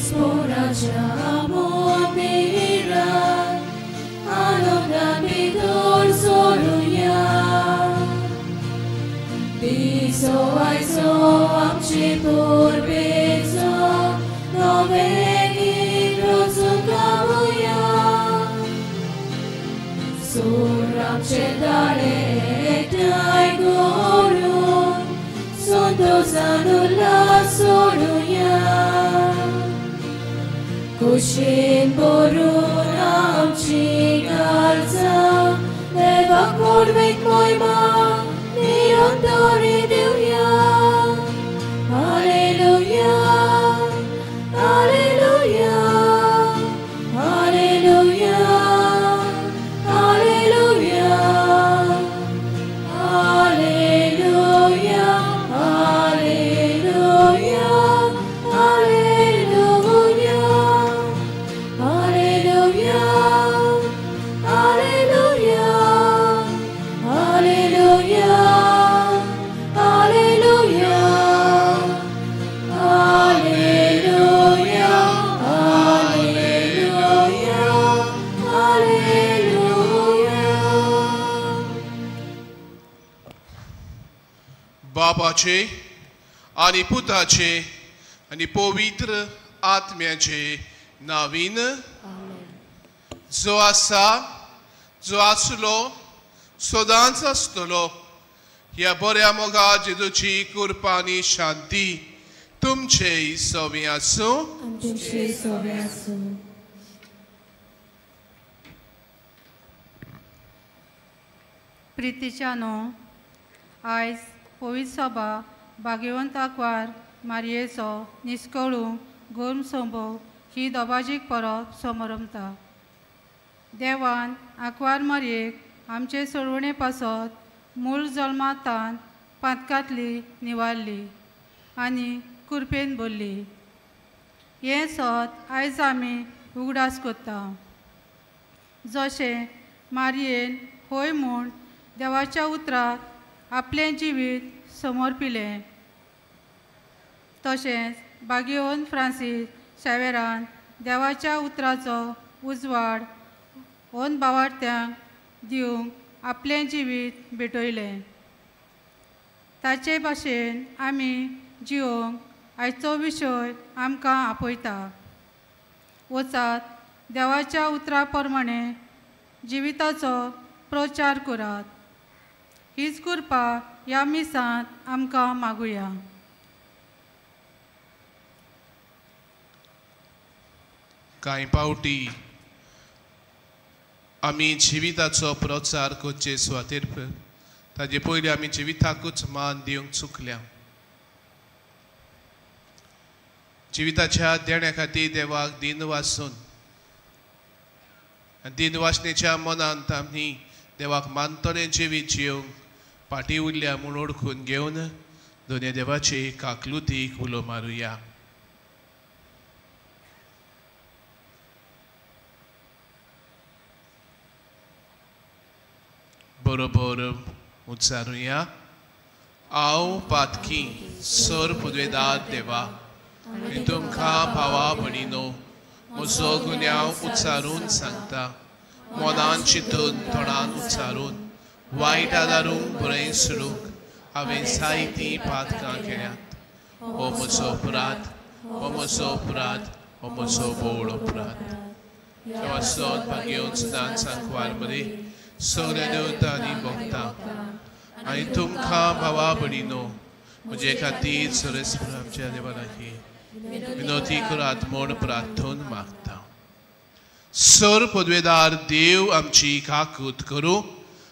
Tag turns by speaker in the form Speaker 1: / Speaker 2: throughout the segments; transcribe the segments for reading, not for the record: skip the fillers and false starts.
Speaker 1: मरेस्पोराच्या मंदिरात आनंदान भितर सोडुया. दिसो आयचो आमचे परबेचो नवें गीत रचून गावया. सोर आमचे दाळे एकठांय करून संतोसान उल्हास सोडुया. कुशीन भरून आमची काळजां देवाक व्हडवीक मोयमा निरंतरी दिवया. Hallelujah, hallelujah, hallelujah, hallelujah, hallelujah, hallelujah, hallelujah, hallelujah, hallelujah, hallelujah, hallelujah, hallelujah, hallelujah, hallelujah.
Speaker 2: बापाचे आनी पुताचे आनी पवित्र आत्म्याचे नावीन, जो आसा, जो आसलो, सदांच आसतलो, ह्या बऱ्या मोगा जेजूची कृपा आनी शांती तुमचे सवी आसूं.
Speaker 1: तुमचे सवे आसूं.
Speaker 3: प्रितीच्या न्हू, आयज पवित्र सभा भाग्यवंत आंकवार मारयेचो निस्कळूंक गोर्म संभोव ही दोबाजीक परब समरमता. देवान आंकवार मारयेक आमचे सोडवणे पासत मूळ जल्मातान पातकांतली निवारली आनी कुरपेन भरली. हें सत आयज आमी उगडास करता. जशें मारयेन होय म्हूण देवाच्या उतराक आपलें जिवीत समर्पिलें, तशेंच भाग्यवंत फ्रांसीस शावेरान देवाच्या उतराचो उजवाड ओन भावार्थ्यांक दिवंक आपलें जिवीत भेटयलें. ताचे भाशेन आमी जिवंक आयचो विशय आमकां आपयता. वचात, देवाच्या उतरा प्रमाणे जिविताचो प्रचार करात. हीच कृपा ह्या मिसांत आमकां मागुया.
Speaker 2: कांय पावटी आमी जिविताचो प्रचार करचे सुवातेर ताजे पयलीं आमी जिविताकूच मान दिवंक चुकल्या. जिविताच्या देण्या खातीर देवाक दिन वासून आनी दिन वासनेच्या मनांत आमी देवाक मानतले जिवीत जिवंक फाटीं उरल्या म्हूण वळखून घेवन दोनूय देवाची काकलुतीक उलो मारुया. बरोबर उच्चारुया. हांव पातकी सर पुदवेदार देवा, आनी तुमकां भावा भयणीनो म्हजो गुन्यांव उच्चारून सांगता. मनान चिंतून तोंडान उच्चारून वायट आदारूंक बरें सोडूंक हांवें जायतीं पातकां केल्यात. हो म्हजो अपराध, हो म्हजो अपराध, हो म्हजो बोवळ अपराध. देवाचो भाग्यवंत सदांच सांकवार मरे सगळ्या देवतांनी भोगता आनी तुमकां भावा भयणीनो म्हजे खातीर सरस्वर आमच्या देवा लागीं विनोती करात म्हूण प्रार्थन मागता. सर पदवेदार देव आमची काकूत करूं,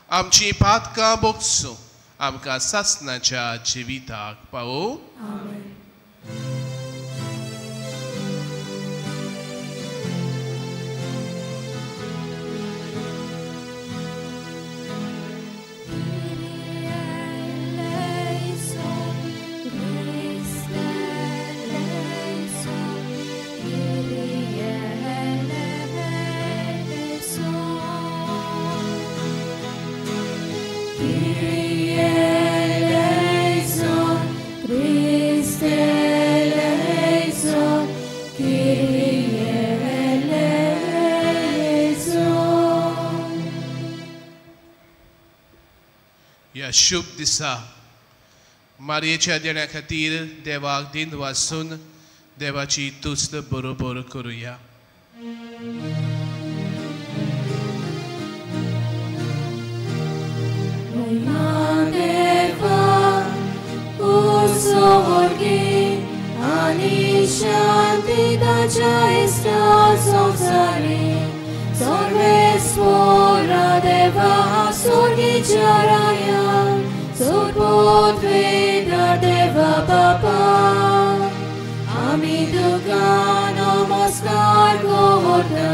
Speaker 2: आमची पातकां बोगसूं, आमकां सासणाच्या जिविताक पावो.
Speaker 1: Christe eleison, Christe eleison, Kyrie.
Speaker 2: ह्या शुभ दिसा मारयेच्या देण्या खातीर देवाक दिन वासून देवाची तुस्त बरोबर करुया.
Speaker 1: आनी शांती ताच्या इश्टा संवसारी सर्वेस्वरा देवा स्वर्गीच्या राया सर्वोत्वेदा देवा बापा आमी तुका नमस्कार करता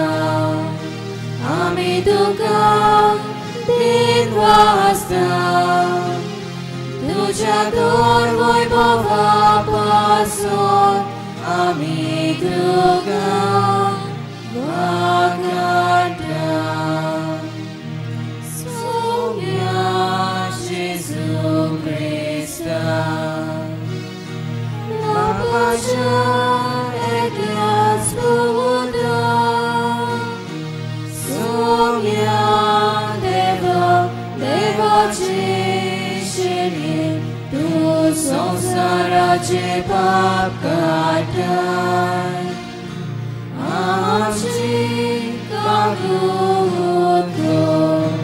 Speaker 1: आमी तुका दिन वाजता तुझ्या दोर वैभवा पासून आमी तुका वाखाणटा. सोम्या जेजू क्रिस्ता बापाच्या एकल्याच पुता सोम्या देवा देवाची तूं संवसाराचे पाप काडटाय आमची काकूत कर.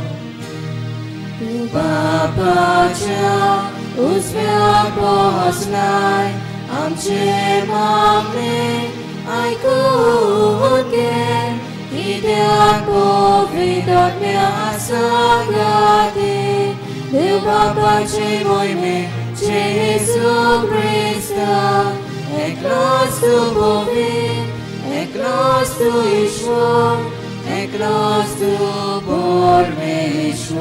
Speaker 1: तूं बापाच्या उजव्याक बसलाय आमचे मागणे आयकून घे कित्याक पवित्र आत्म्या सांगाती देव बापाचे मोहिमे जेजू क्रिस्ता एकलोच तूं पवित्र एकलोच तूं ईश्वर एकलोच तूं परमेश्वर.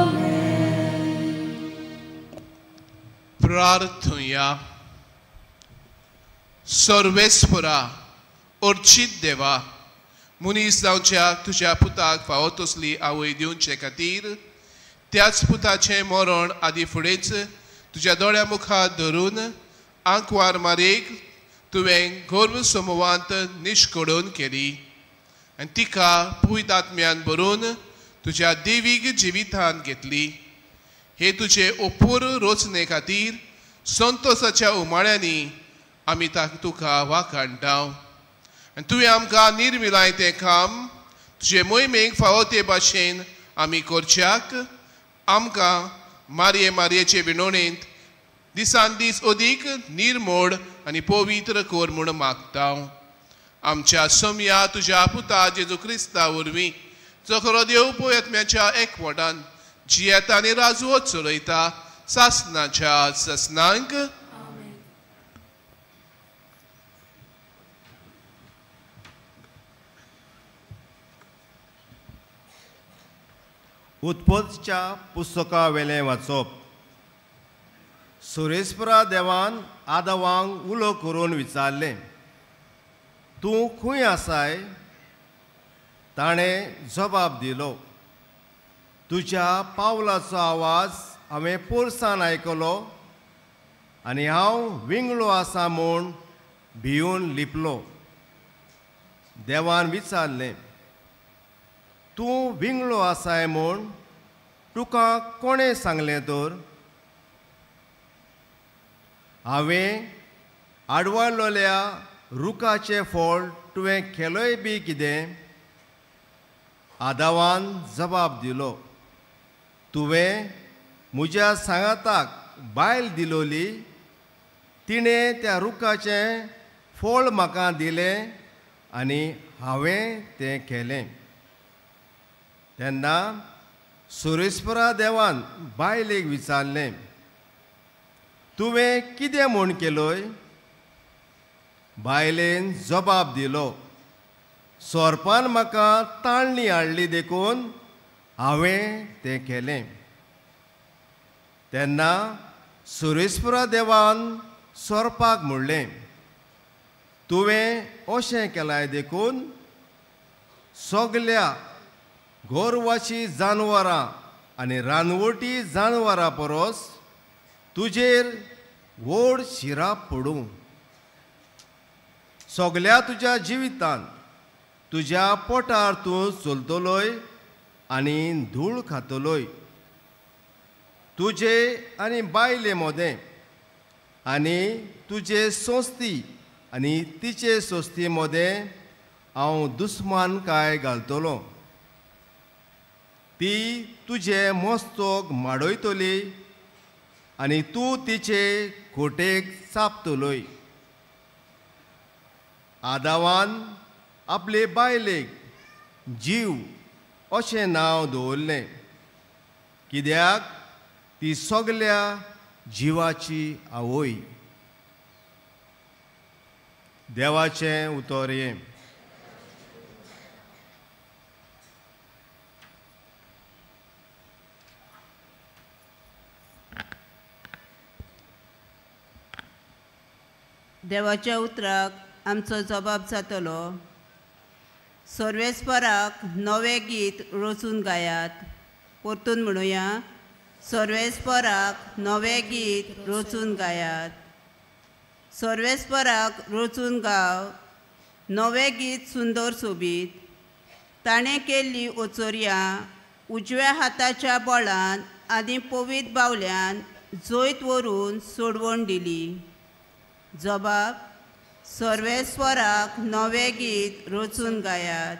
Speaker 1: आमेन.
Speaker 2: प्रार्थुया. सर्वेस्परा अर्चित देवा मनीस जावच्या तुज्या पुताक फावो तसली आवय दिवचे खातीर त्याच पुताचें मरण आदी फुडेंच तुज्या दोळ्या मुखार धरून आंकवार मारयेक तुवें गर्भ समूहांत निश्कडून केली आनी तिका पुयत आत्म्यान भरून तुज्या देवीक जिवितान घेतली. हे तुजे अपूर्व रचने खातीर संतोसाच्या उमाळ्यांनी आमी तुका वाखाणटा. आनी तुवें आमकां निर्मिलाय तें काम तुजे मोहिमेक फावो ते भाशेन आमी करच्याक आमकां मारये मारयेचे विणोणेंत दिसान दीस अदीक निर्मोड आनी पवित्र कर म्हूण मागता. आमच्या सोमया तुज्या पुता जेजू क्रिस्ता वरवीं जो खरो देव पयत्म्याच्या एकवटान जियेता आनी राजवत चलयता सासनाच्या सासनांक.
Speaker 4: उत्पत्तीच्या पुस्तका वेलें वाचप. सुरेस्परा देवान आदावांक उलो करून विचारलें, तूं खंय आसाय? ताणें जबाब दिलो, तुज्या पावलाचो आवाज हांवें पोरसान आयकलो आनी हांव विंगळो आसा म्हूण भिवन लिपलो. देवान विचारलें, तूं विंगळो आसाय म्हूण तुका कोणें सांगलें तर? हांवें आडवाळलेल्या रुखाचें फळ तुवें खेलोय बी कितें? आदावान जबाब दिलो, तुवें म्हज्या सांगाताक बायल दिलोली, तिणें त्या रुखाचें फळ म्हाका दिलें आनी हांवें तें केलें. तेन्ना सुरेस्परा देवान बायलेक विचारलें, तुवें कितें म्हूण केलोय? बायलेन जबाब दिलो, सोरपान म्हाका ताळणी हाडली देखून हांवें तें केलें. तेन्ना सुरेस्परा देवान सोरपाक म्हणलें, तुवें अशें केलाय देखून सगल्या गोरवाची जानवरां आनी रानवटी जानवरां परस तुजेर व्हड शिराप पडूं. सगल्या तुज्या जिवितांत तुज्या पोटार तूं चलतलोय आनी धूळ खातलोय. तुजे आनी बायले मोदें आनी तुजे सोस्ती आनी तिचे सोस्ती मोदें हांव दुस्मानकाय घालतलो. ती तुजे मस्तक माडयतली आनी तूं तिचे खोटेक चापतलोय. आदावान आपले बायलेक जीव अशें नांव दवरलें, कित्याक ती सगल्या जिवाची आवय. देवाचें उतर हें.
Speaker 5: देवाच्या उतराक आमचो जबाब जातलो. सर्वेस्पराक नवें गीत रचून गायात. परतून म्हणुया, सर्वेस्पराक नवें गीत रचून गायात. सर्वेस्पराक रचून गाव नवें गीत सुंदर सोबीत. ताणें केल्ली ओचोरयां उजव्या हाताच्या बळान आनी पवीत बावल्यान जैत व्हरून सोडवण दिली. जबाब, सर्वेस्वराक नवें गीत रचून गायात.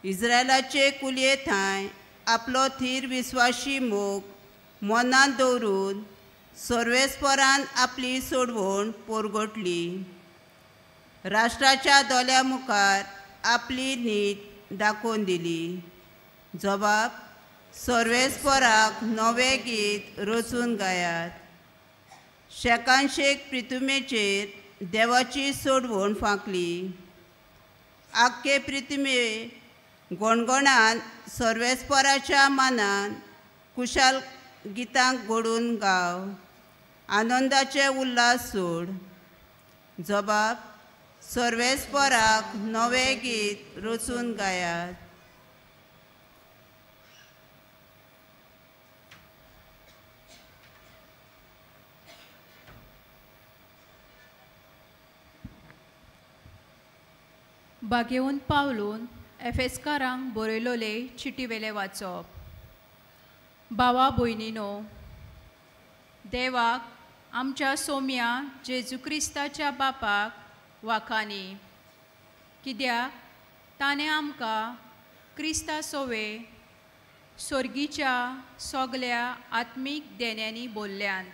Speaker 5: इस्रायलाचे कुलये थांय आपलो थीर विस्वाशी मोग मनांत दवरून सर्वेस्वरान आपली सोडवण पोरगोटली. राष्ट्राच्या दोल्या मुखार आपली नीत दाखोवन दिली. जबाब, सर्वेस्वराक नवें गीत रचून गायात. शेकानशेक प्रितुमेचेर देवाची सोडवण फांकली. आख्खे प्रितुमे गणगणान सर्वेस्पराच्या मानान कुशाल गितांक घडून गाव. आनंदाचे उल्हास सोड. जबाब, सर्वेस्पराक नवें गीत रचून गायात.
Speaker 6: बागेवन पावलून एफेस्कारांक बरयलोले चिटीवेले वाचप. भावा भयणीनो, देवाक आमच्या सोम्या जेजू क्रिस्ताच्या बापाक वाखानी, कित्याक ताणें आमकां क्रिस्ता सोवे सोर्गीच्या सगल्या आत्मीक देण्यांनी बोल्ल्यांत.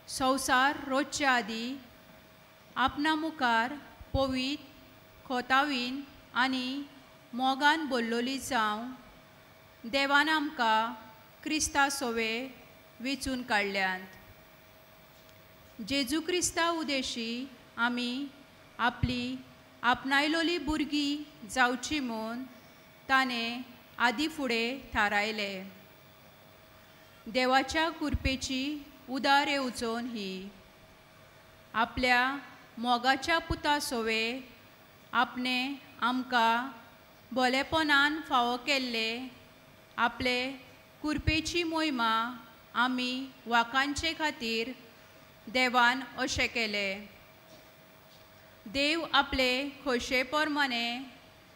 Speaker 6: संवसार रोजच्या आदीं आपणा मुखार पवीत खोतावीन आनी मोगान बोल्लोली जावं देवान आमकां क्रिस्ता सोवे वेंचून काडल्यांत. जेजू क्रिस्ता उदेशी आमी आपली आपणायलोली भुरगीं जावची म्हूण ताणें आदी फुडें थारायलें. देवाच्या कृपेची उदार येवजण ही आपल्या मोगाच्या पुता सोवे आपणे आमकां भोलेपणान फावो केल्ले आपले कृपेची मोहिमा आमी वाकांचे खातीर देवान अशें केलें. देव आपले खोशे प्रमाणे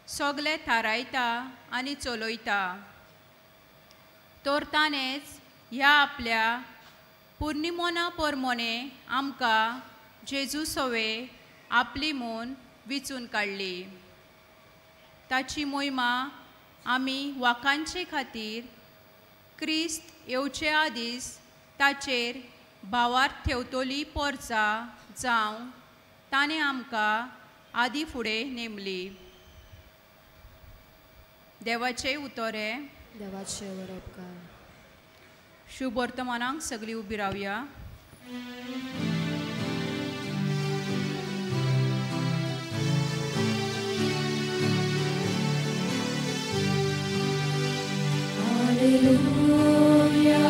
Speaker 6: सगलें थारायता आनी चलयता, तर ताणेंच ह्या आपल्या पुर्णिमोना प्रमाणे आमकां जेजू सोवे आपली म्हूण वेंचून काडली. ताची मोहिमा आमी वाकांचे खातीर क्रिस्त येवचे आदींच ताचेर भावार्थ ठेवतली पोरचा जावं ताणें आमकां आदी फुडें नेमली. देवाचें उतर हें.
Speaker 1: देवाचें वरपकार.
Speaker 6: शुभ वर्तमानाक सगळीं उबी रावया.
Speaker 1: Alleluia,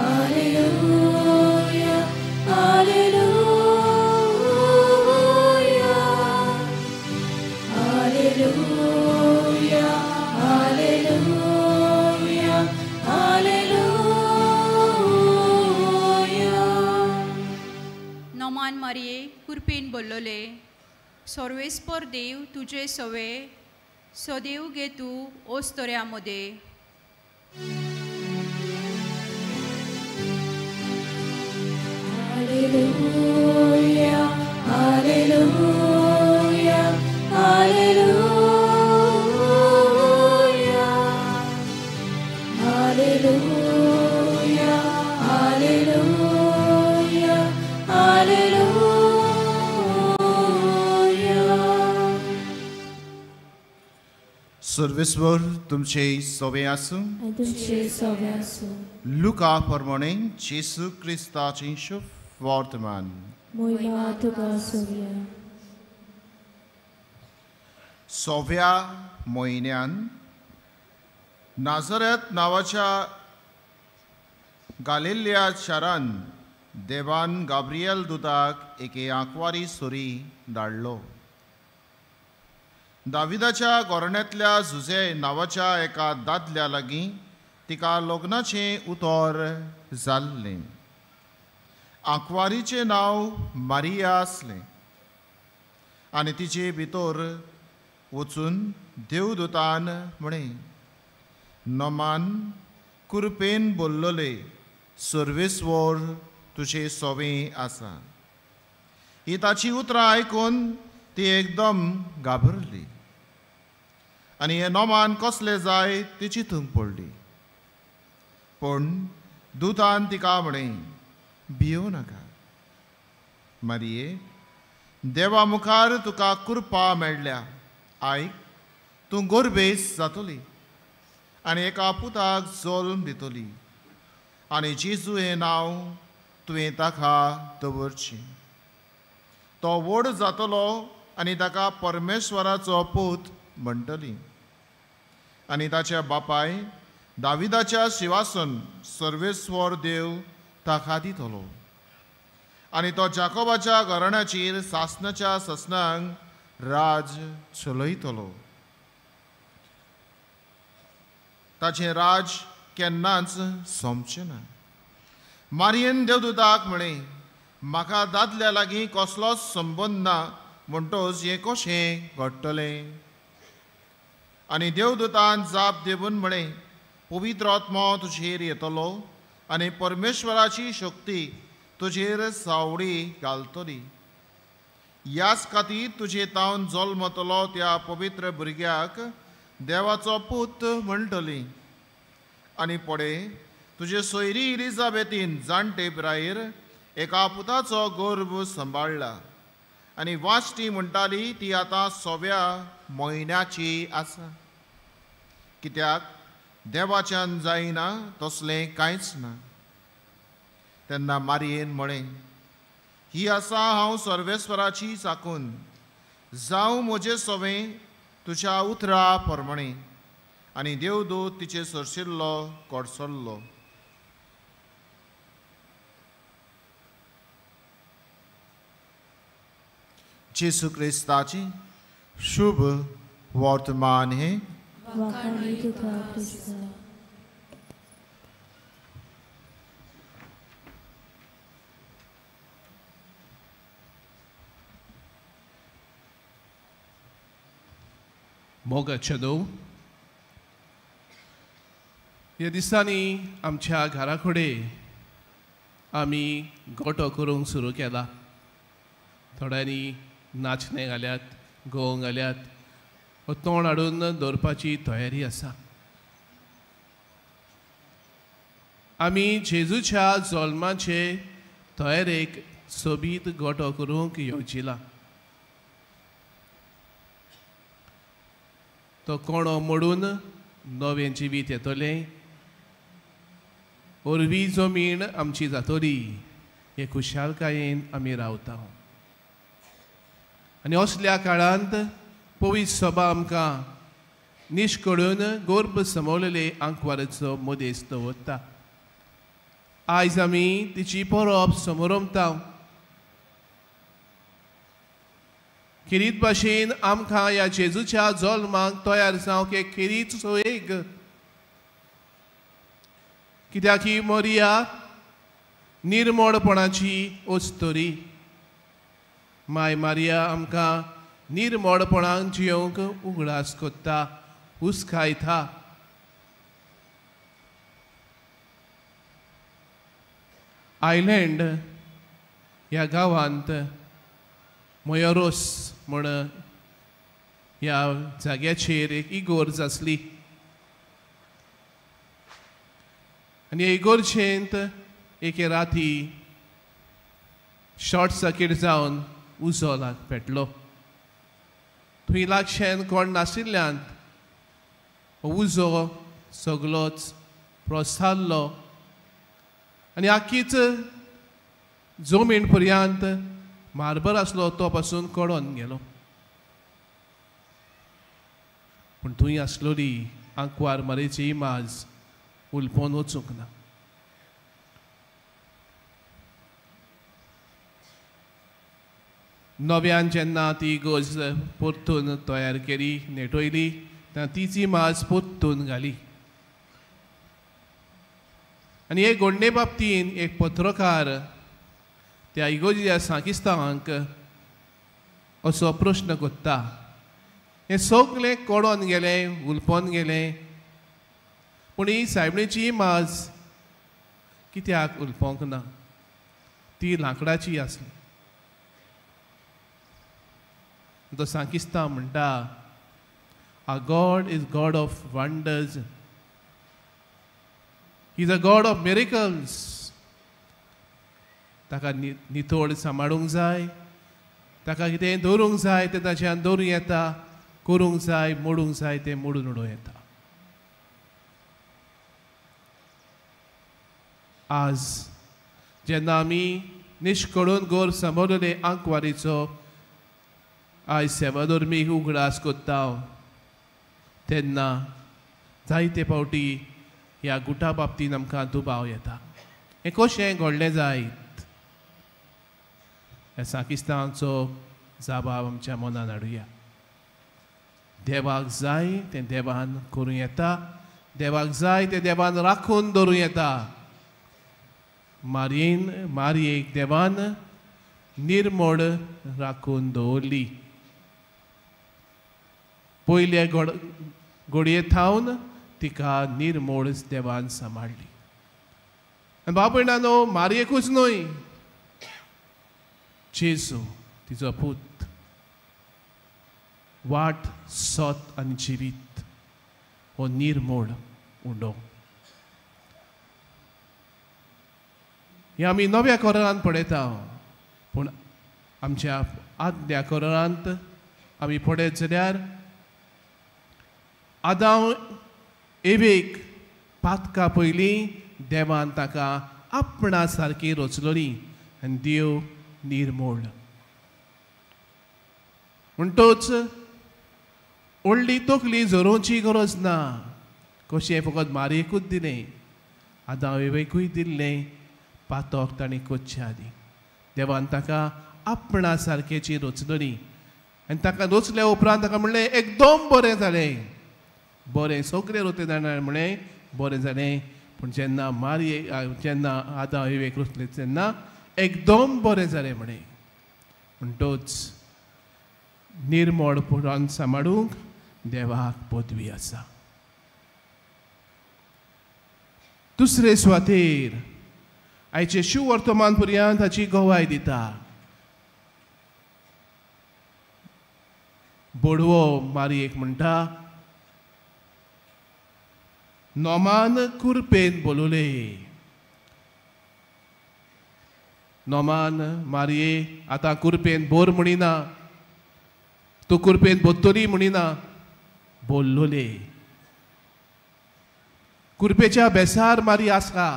Speaker 1: Alleluia, Alleluia, Alleluia, Alleluia, Alleluia.
Speaker 6: Noman मारिये कुरपेन बोल्लोले सर्वेस्पर देव तुजे सवे सदैव गे तूं ओस्तोऱ्या मदें.
Speaker 1: Hallelujah, hallelujah, hallelujah, hallelujah, hallelujah, hallelujah.
Speaker 7: सर्वेस्पर तुमचे सोबे आसूं.
Speaker 1: तुमचे सोबे आसूं.
Speaker 7: लुका प्रमाणे जेसू क्रिस्ताचें शुभ वर्तमान.
Speaker 1: मोहिमा तुका सोव्या.
Speaker 7: सोव्या म्हयन्यान नाझरेत नांवाच्या गालिल्या शारान देवान गाब्रियल दुताक एके आंकवारी सुरी धाडलो. दाविदाच्या गोरण्यांतल्या जुजे नांवाच्या एका दादल्या लागीं तिका लग्नाचें उतर जाल्लें. आंकवारीचें नांव मारिया आसलें आनी तिचे भितर वचून देवदूतान म्हळें, नमान कुरपेन बोल्लोले सर्वेस्वर तुजे सोबें आसा. ही ताची उतरां आयकून ती एकदम घाबरली आनी हें नमान कसलें जाय ती चिंतूंक पडली. पूण दुतान तिका म्हळें, भियों नाका मारिये, देवा मुखार तुका कृपा मेळ्ळ्या. आयक, तूं गोरबेस जातली आनी एका पुताक जल्म दितली आनी जेजू हें नांव तुवें ताका दवरचें. तो व्हड जातलो आनी ताका परमेश्वराचो पूत म्हणटली आनी ताच्या बापाय दाविदाच्या शिवासन सर्वेस्वर देव ताका दितलो आनी तो जाकोबाच्या घराण्याचेर सासनाच्या ससनांक राज चलयतलो. ताचें राज केन्नाच सोंपचें ना. मारियेन देवदूताक म्हळें, म्हाका दादल्या लागीं कसलोच संबंद ना, म्हणटच हें कशें घडटलें? आनी देवदूतान जाप दिवन म्हळें, पवित्र आत्मो तुजेर येतलो आनी परमेश्वराची शक्ती तुजेर सावळी घालतली. ह्याच खातीर तुजे तावन जल्मतलो त्या पवित्र भुरग्याक देवाचो पूत म्हणटली. आनी पडे तुजे सोयरी इलिजाबेतीन जाणटे पिरायेर एका पुताचो गर्भ सांबाळ्ळा आनी वाश्टी म्हणटाली ती आतां 6व्या म्हयन्याची आसा. कित्याक देवाच्यान जायना तसलें कांयच ना. तेन्ना मारियेन म्हळें, ही आसा हांव सर्वेस्वराची चाकून, जावं म्हजें सोवें तुज्या उतरा प्रमाणें. आनी देवदूत तिचे सरशिल्लो कडसरलो. जेसू क्रिस्ताची शुभ वर्तमान हें.
Speaker 2: मोगाचे न्हू, ह्या दिसांनी आमच्या घरा कडेन आमी गोटो करूंक सुरू केला. थोड्यांनी नाचणे घाल्यात, गंव घाल्यात, हो तोंड हाडून दवरपाची तयारी आसा. आमी जेजूच्या जल्माचे तयारेक सोबीत गोटो करूंक येवजिला. तो कोणो मोडून नवें जिवीत येतलें, ओरवी जमीन आमची जातली हे खुशालकायेन आमी रावता. आनी असल्या काळांत पवित्र सभा आमकां निश्कडून गर्भ समवलेले आंकवाराचो मदेस दवरता. आयज आमी तिची परब समरमता. खेरीत भाशेन आमकां ह्या जेजूच्या जल्माक तयार जावंक एक खेरीत सोयेग, कित्याक ही मोरिया निर्मोडपणाची अस्तोरी. माय मारिया आमकां निर्मोडपणान जियोंक उगडास कोत्ता, हुस्कायता. आयलँड ह्या गांवांत मोयोरोस म्हण ह्या जाग्याचेर एक इगोर्ज आसली आनी हे इगोर्जेंत एके राती शॉर्ट सर्कीट जावन उजो पेटलो. थंय लागशेन कोण नाशिल्ल्यान उजो सगलोच प्रोसारलो आनी आखीच जमीन पर्यंत मार्बल आसलो तो पासून कडोन गेलो. पूण थंय आसलोली आंकवार मारेची इमाज उलपोवन वचूंक ना. नव्यान जेन्ना ती इगर्ज परतून तयार केली, नेटयली, तेन्ना तीच इमाज परतून घाली. आनी हे घडणे बाबतीन एक पत्रकार त्या इगर्जेच्या सांकिस्तांक असो प्रश्न कोत्ता, हें सगळें कडोन गेलें, उलपोन गेलें, पूण ही सायबणीची इमाज कित्याक उलपोंक ना? ती लांकडाची आसली. तो सांकिस्तां म्हणटा, Our God is God of wonders. He is a God of miracles. ताका नितोड सांबाळूंक जाय, ताका कितें दवरूंक जाय तें ताच्यान दवरूं येता, करूंक जाय मोडूंक जाय तें मोडून उडोवं येता. आज जेन्ना आमी निश्कडून गोर सांबाळिल्ले आंकवारीचो आयज सेवाधर्मीक उगडास कोत्ता तेन्ना जायते फावटी ह्या गुटा बाबतीन आमकां दुबाव येता, हें कशें घडलें जायत? ह्या सांकिस्तांचो जाबाब आमच्या मनान हाडुया. देवाक जाय तें देवान करूं येता, देवाक जाय तें देवान राखून दवरूं येता. मारयेन मारयेक देवान निर्मोड राखून दवरली. पयले घोडये थावन तिका निर्मोड देवान सांबाळ्ळी. आनी भाव भयणांनो, मारयेकूच न्हय, जेजू तिचो पूत, वाट सत आनी जिवीत हो निर्मोड उंडो. हें आमी नव्या करारांत पळयता, पूण आमच्या आदल्या करारांत आमी पळयत जाल्यार आदाम एवेक पातका पयलीं देवान ताका आपणा सारकी रचलोली आनी देव निर्मोड. म्हणटोच व्हडली तकली झरोवची गरज ना. कशें फकत मारयेकूच दिलें, आदाम एवेकूय दिल्लें, पातक ताणें करचे आदीं देवान ताका आपणा सारकेची रचलोली आनी ताका रचल्या उपरांत ताका म्हणलें एकदम बरें जालें, बरें सगळें रोते जाणां म्हणलें बरें जालें. पूण जेन्ना मारये जेन्ना आदाम एवेक रचले तेन्ना एकदम बरें जालें म्हणलें. म्हणटोच निर्मोड पुरान सांबाळूंक देवाक पदवी आसा. दुसरे सुवातेर आयचे शिववर्तमान पर्यंत हाची गवाय दिता. बोडवो मारयेक म्हणटा, नोमान कुरपेन बोलवले. नोमान मारये आतां कुरपेन बोर म्हणिना, तूं कुरपेन बोत्तोरी म्हणिना, बोल्लोले. कुरपेच्या बेसार मारी आसा.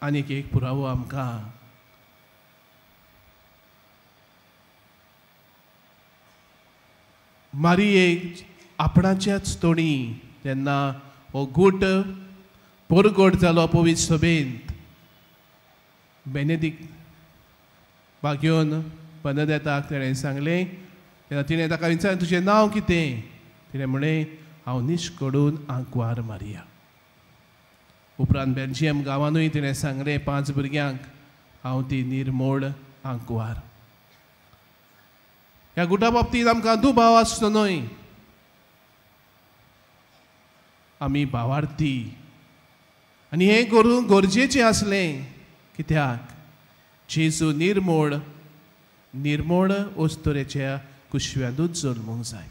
Speaker 2: आनीक एक पुरावो आमकां मारयेक आपणाच्याच तोणी तेन्ना हो गूट परगट जालो पवित्र सभेंत बेनेदीक बागयोन बनदेताक तेणें सांगलें. तेन्ना तिणें ताका विचारलें, तुजें नांव कितें? तिणें म्हणलें, हांव निश्कडून आंकवार मारिया. उपरांत बेल्जियम गांवानूय तिणें सांगलें 5 भुरग्यांक, हांव ती निर्मोड आंकवार. ह्या गुटा बाबतींत आमकां दुबाव आसचो न्हय. आमी भावार्थी आनी हें करूंक गरजेचें आसलें कित्याक जेजू निर्मोळ निर्मोळ अस्तुरेच्या कुशव्यांतूच जल्मूंक जाय.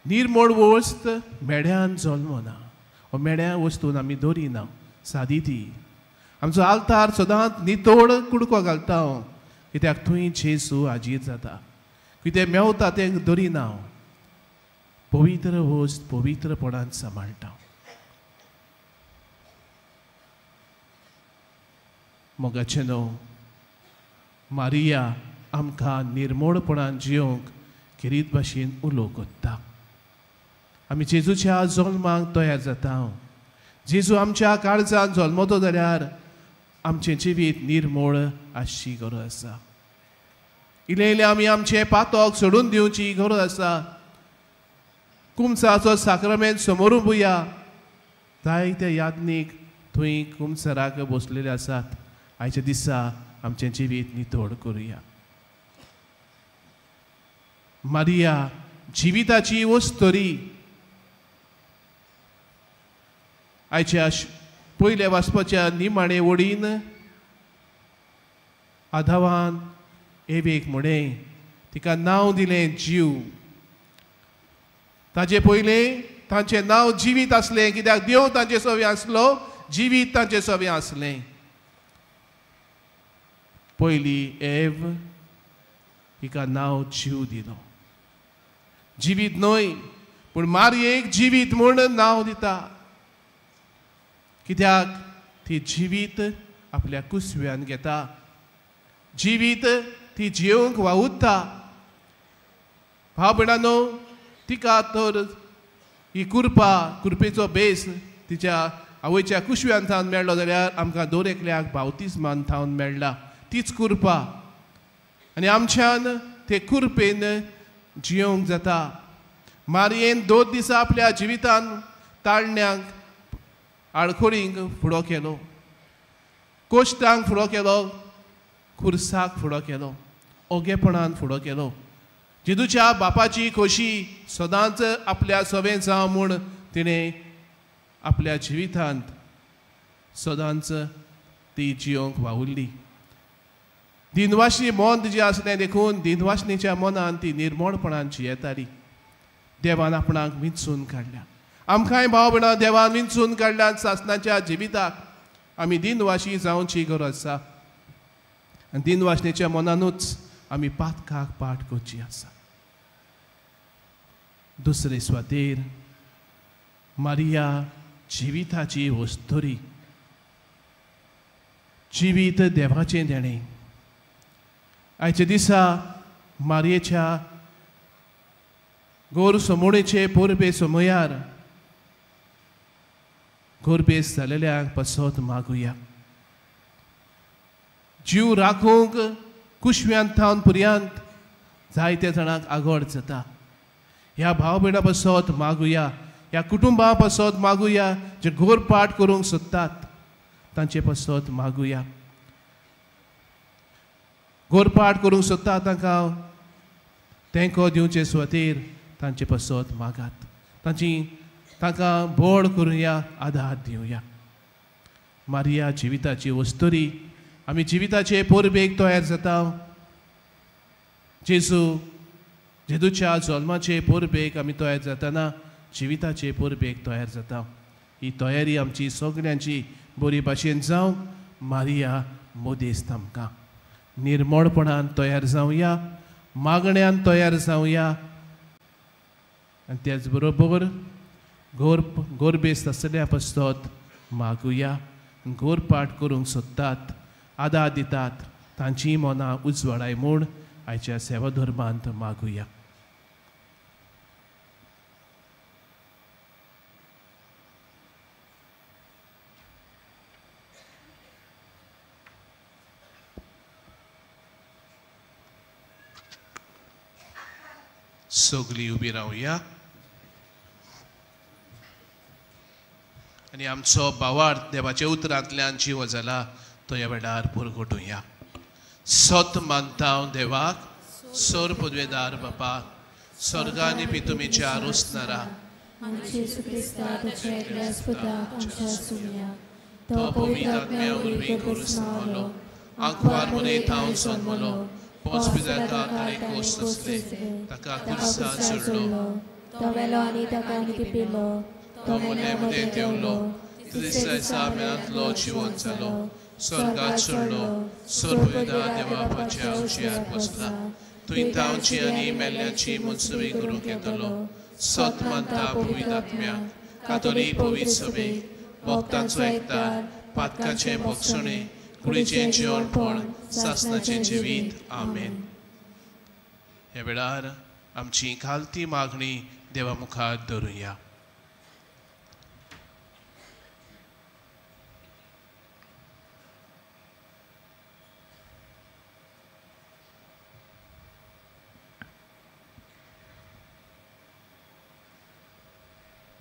Speaker 2: निर्मोळ वस्त मेड्यान जल्मना वो मेड्या वस्तून आमी दवरिना. सादी ती आमचो आल्तार सदांच नितोड कुडको घालता हांव कित्याक थंय जेजू हाजीर जाता. कितें मेवता तें दवरिना हांव. पवित्र वस्त पवित्रपणान सांबाळटा. मोगाचें न्हू मारिया आमकां निर्मोळपणान जियोंक खेरीत भाशेन उलो कोत्ता. आमी जेजूच्या जल्माक तयार जाता. जेजू आमच्या काळजान जल्मतो जाल्यार आमचें जिवीत निर्मोळ आसची गरज आसा. इल्लें इल्लें आमी आमचें पातक सोडून दिवची गरज आसा. कुमसाचो साक्रमेंत समोर उबुया. जायते याज्ञीक थंय कुमसराक बसलेले आसात. आयच्या दिसा आमचें जिवीत नितळ करुया. मारिया जिविताची वस्तरी. आयच्या पयल्या वाचपाच्या निमाणे वडीन आधावान एवेक म्हणें तिका नांव दिलें जीव. ताजे पयलें तांचें नांव जिवीत आसलें कित्याक देव तांचे सवे आसलो, जिवीत तांचे सवे आसलें. पयली एव हिका नांव जीव दिलो. जिवीत न्हय पूण मारयेक जिवीत म्हूण नांव दिता कित्याक ती जिवीत आपल्या कुसव्यान घेता. जिवीत ती जिवंक वावुरता. भाव भयणांनो तिका तर ही कुरपा कुरपेचो बेस तिच्या आवयच्या कुशव्यान थावन मेळ्ळो जाल्यार आमकां दर एकल्याक बावतिज्मान थावन मेळ्ळा तीच कुरपा. आनी आमच्यान ते कुरपेन जियोंक जाता. मारयेन 2 दिसा आपल्या जिवितान ताळण्यांक आडखोळींक फुडो केलो, कोश्टांक फुडो केलो, खुर्साक फुडो केलो, ओगेपणान फुडो केलो. जेजूच्या बापाची खोशी सदांच आपल्या सवें जावं म्हूण तिणें आपल्या जिवितांत सदांच ती जियोंक वावुरली. दिनवाशी मन तिजें आसलें देखून दिनवासणीच्या मनान ती निर्मोळपणान जियेताली. देवान आपणाक विंचून काडल्या. आमकांय भाव भयणां देवान विंचून काडल्या सासणाच्या जिविताक. आमी दिनवाशी जावची गरज आसा आनी दिनवासणेच्या मनानूच आमी पातकाक पाठ करची आसा. दुसरे सुवातेर मारिया जिविताची वस्तुरी. जिवीत देवाचें देणें. आयच्या दिसा मारयेच्या गोर समोणेचे परबे समयार गोरबेस जालेल्यांक पसत मागुया. जीव राखूंक कुशव्यान थावन पर्यंत जायते जाणांक आगोड जाता. ह्या भाव भयणां पसत मागुया, ह्या कुटुंबा पसत मागुया जे गोरपाट करूंक सोदतात तांचे पसत मागुया. गोरपाट करूंक सोदता तांकां तेंको दिवचे सुवातेर तांचे पसत मागात. तांची तांकां बोड करुया, आधार दिवया. मारिया जिविताची वस्तुरी. आमी जिविताचे परबेक तयार जाता. जेजू जेजूच्या जल्माचे परबेक आमी तयार जाताना जिविताचे परबेक तयार जाता. ही तयारी आमची सगळ्यांची बरी भाशेन जावं. मारिया मदेस्त आमकां निर्मोळपणान तयार जावया, मागण्यान तयार जावया आनी त्याच बरोबर गोरबेस्त आसल्या पसत मागुया. गोरपाट करूंक सोदतात, आदार दितात तांची मनां उजवाडाय म्हूण आयच्या सेवा धर्मांत मागुया. सगळीं उबी रावया आनी आमचो भावार्थ देवाच्या उतरांतल्यान जीव जाला तो ह्या वेळार पुरगटुया. सत मानता हांव देवाक, सोर पदवेदार बापा स्वर्गानी पितुमीच्या रोसणारा
Speaker 1: जेजू क्रिस्ता तुझ्या एकल्याच पुताक आमच्या सुमया
Speaker 2: तो पवित्र आत्म्या वरवीं करून आंकवार मरे थावन जन्मलो पोंच पिदाका ताणें कोस नासले ताका कुर्सान सोडलो
Speaker 1: तो मेलो आनी ताका लिपिलो
Speaker 2: तो मोने मदें देंवलो तिसऱ्या दिसा मेळांतलो जिवन जालो स्वर्गात चडलो सोर देवा बापाच्या उजव्यार बसला थंय धांवची आनी मेल्ल्याची मनसुबी करूंक येतलो सत मानता पवित्र आत्म्याक कातोलीक पवित्र सभेक भक्तांचो एकतार पातकाचें भोगसणें कुडीचें जिवणपण सासनाचें जिवीत. आमेन. ह्या वेळार आमची खालती मागणी देवा मुखार धरुया.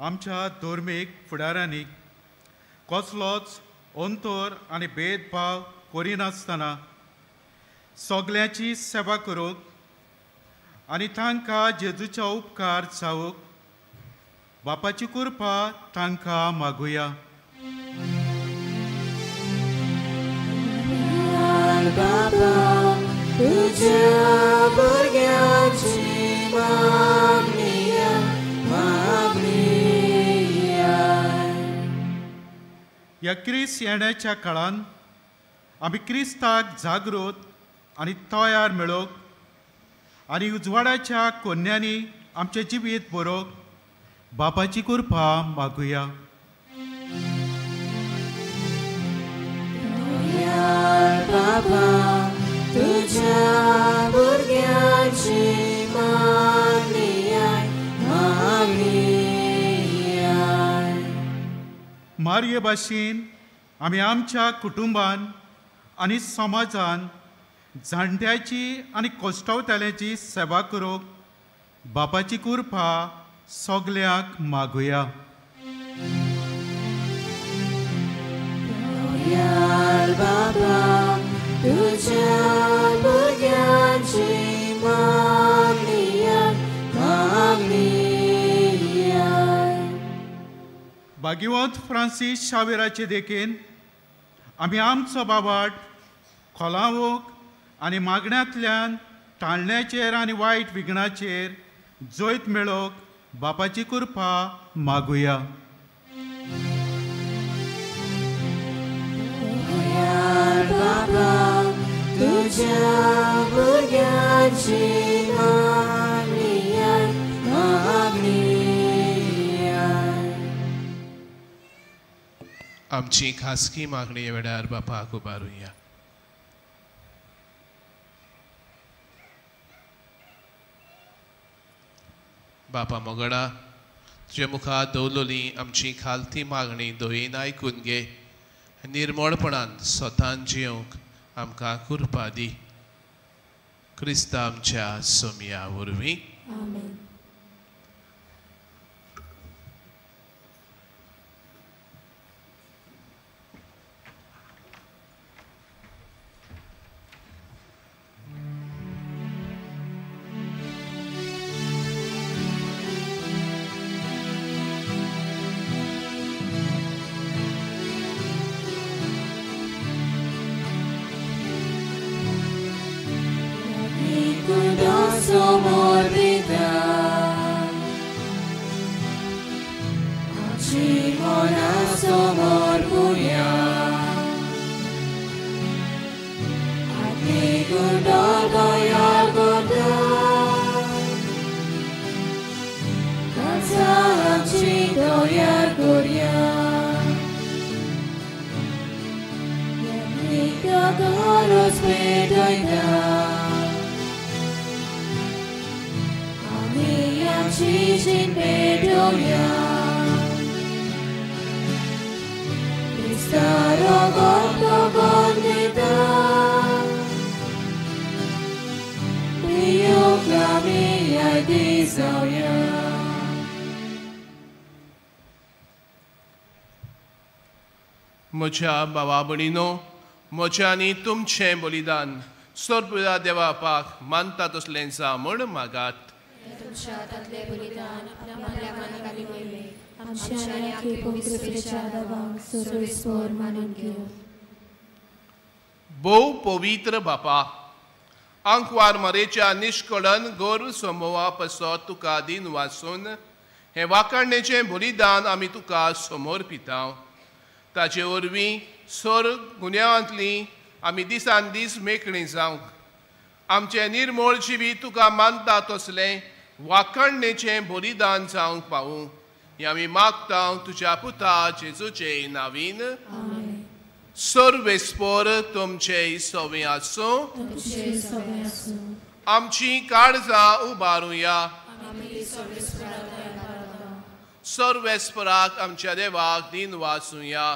Speaker 8: आमच्या धर्मीक फुडारांनी कसलोच अंतर आनी भेदभाव करिनासतना सगल्यांची सेवा करूंक आनी तांकां जेजूचो उपकार जावंक बापाची कृपा तांकां मागुया.
Speaker 1: बाबा तुझ्या भुरग्यांची मागणी मागणी.
Speaker 8: ह्या क्रिस्त येण्याच्या काळान आमी क्रिस्ताक जागृत आनी तयार मेळोवंक आनी उजवाडाच्या कोन्यांनी आमचें जिवीत बरोवंक बापाची कृपा मागुया.
Speaker 1: बाबा तुझ्या भुरग्यांची मागणी मागणी.
Speaker 8: मारये भाशेन आमी आमच्या कुटुंबान आनी समाजान जाणट्याची आनी कश्टवतल्यांची सेवा करूंक बापाची कृपा सगल्यांक मागुया.
Speaker 1: बाबा तुझ्या भुरग्यांची मागणी मागणी.
Speaker 8: भाग्यवंत फ्रांसीस शावेराचे देखीन आमी आमचो बाबाट खोलावूंक आनी मागण्यांतल्यान टाळण्याचेर आनी वायट विघ्नाचेर जैत मेळोवंक बापाची कृपा मागुया.
Speaker 1: बाबा तुझ्या भुरग्यांची मागणी मागणी.
Speaker 2: आमची खासगी मागणी वेळार बापाक उबारुया. बापा मोगडा तुजे मुखार दवरलोली आमची खालती मागणी दयेन आयकून घे. निर्मळपणान स्वतान जिवंक आमकां कृपा दी. क्रिस्ता आमच्या सोमया वरवीं.
Speaker 1: आमेन.
Speaker 2: म्हज्या भावा भयणीनो, म्हजें आनी तुमचें बलिदान सोरपुरा देवापाक मानता तसलें जावं म्हूण मागात.
Speaker 1: तुमच्या हातांतलें बलिदान आपल्या मानकां आनी वयलें आमच्या आनी आख्खे पवित्रतेच्या दबांक सर्वेस्पर मानून घेवं.
Speaker 2: भोव पवित्र बापा, आंकवार मरेच्या निष्कळन गोर समोवा पसत तुका दिन वासून हें वाखाणणेचें बलिदान आमी तुका समर्पिता. ताचे वरवीं सोर गुन्यांवांतली आमी दिसान दीस मेकळीं जावंक आमचें निर्मोळ जिवीत तुका मानता तसलें वाखाणणेचें बलिदान जावंक पावूं हें आमी मागता तुज्या पुता जेजूचे नावीन. सर्वेस्पर तुमचे सवे आसूं. आमची काळजां उबारुया. सर्वेस्पराक आमच्या देवाक दिन वाचुया.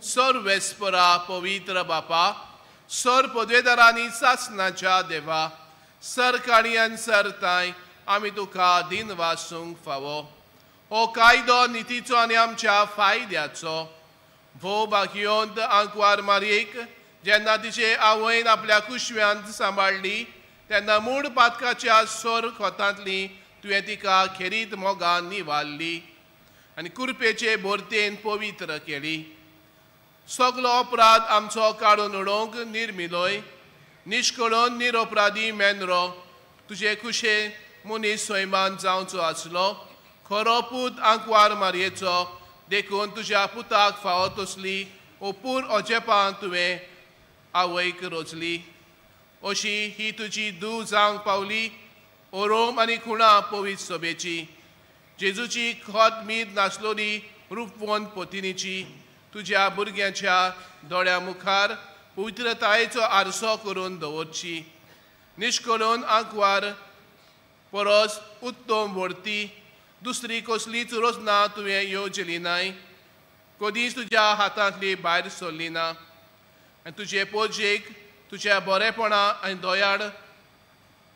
Speaker 2: सर्वेस्परा पवित्र बापा, सर पदवेदारांनी सासनाच्या देवा, सरकार्यान सरताय आमी तुका दिन वाचूंक फावो. हो कायदो नितीचो आनी आमच्या फायद्याचो. भोव भाग्यवंत आंकवार मारयेक जेन्ना तिचे आवयन आपल्या कुशव्यांत सांबाळ्ळी तेन्ना मूळ पातकाच्या सोर खोतांतली तुवें तिका खेरीत मोगान निवारली आनी कुरपेचे भरतेन पवित्र केली. सगलो अपराध आमचो काडून उडोवंक निर्मिलोय निष्कळून निरपराधी मेंद्रो तुजे कुशे मनीस स्वयमान जावचो आसलो. खरो पूत आंकवार मारयेचो देखून तुज्या पुताक फावो तसली ओपूर अजेपां तुवें आवयक रोजली. अशी ही तुजी धूव जावंक पावली ओरोम आनी खुणा पवित्र सभेची, जेजूची खत मीत नासलोली रुपवंत पोतिनीची तुज्या भुरग्यांच्या दोळ्या मुखार पवित्रतायेचो आरसो करून दवरची. निष्कळून आंकवार परस उत्तम व्हरती दुसरी कसलीच रचना तुवें येवजली नाय, कदीच तुज्या हातांतली भायर सरली ना. आनी तुजे पोजेक तुज्या बरेपणा आनी दयाळ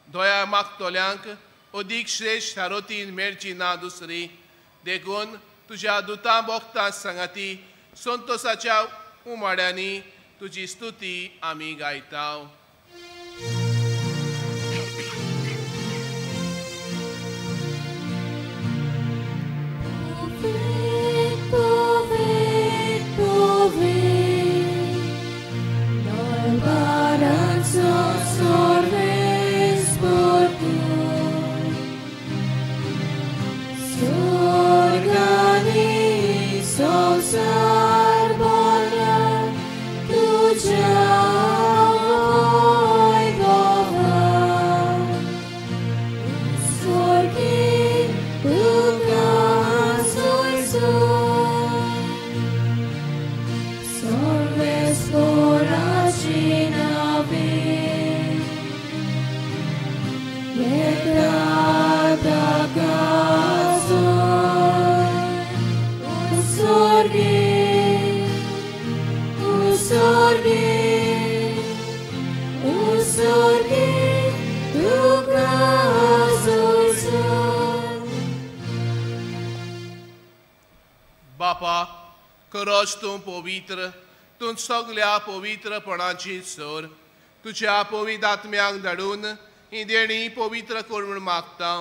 Speaker 2: दया मागतल्यांक अदीक श्रेश्ठ सारोतीन मेळची ना दुसरी. देखून तुज्या दुतां बोगतां सांगाती संतोसाच्या उमाड्यांनी तुजी स्तुती आमी गायता. बापा, खरोच तूं पवित्र, तूं सगल्या पवित्रपणाची सर. तुज्या पवित्र आत्म्यांक धाडून ही देणी पवित्र कर म्हूण मागता.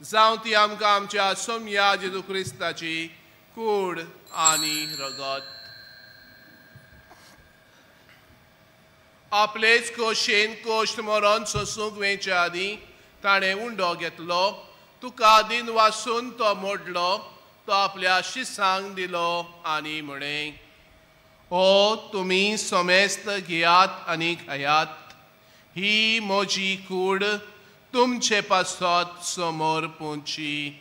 Speaker 2: जावं ती आमकां आमच्या सोमया जेजू क्रिस्ताची कूड आनी रगत. आपलेच कोशेन कोश्ट मरण सोसूंक वेच्या आदीं ताणें उंडो घेतलो, तुका दिन वासून तो मोडलो, तो आपल्या शिसांक दिलो आनी म्हळें, ओ तुमी समेस्त घेयात आनी खायात, ही म्हजी कूड तुमचे पासत समोर पोंची.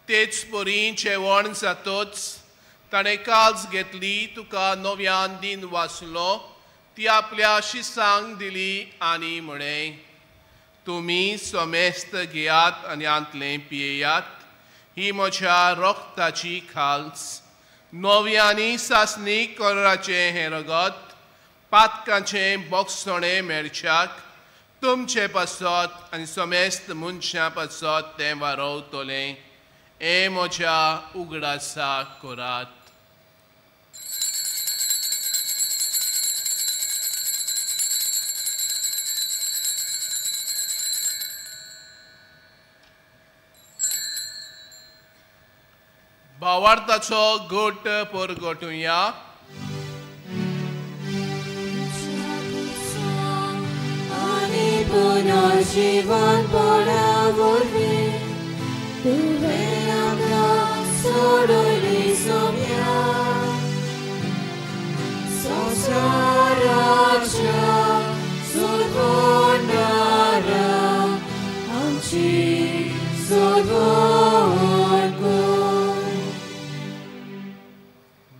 Speaker 2: तेच परी जेवण जातच ताणें काज घेतली, तुका नव्यान दिन वाचलो, ती आपल्या शिसांक दिली आनी म्हळें, तुमी समेस्त घेयात आनी आंतलें पियेयात, ही म्हज्या रक्ताची खाल्स, नवी आनी सासणी कराचें हें रगत पातकांचें बोगसणें मेळच्याक तुमचे पासत आनी समेस्त मनशां पासत तें वारोवतलें. हें म्हज्या उगडासाक करात. भावार्थाचो गोट परगटुया.
Speaker 1: पुनर्जीवनपणा वरवीं तुवें आमकां सोडयली सोम्या संवसाराच्या सोडवणारा आमची सोडवण कर.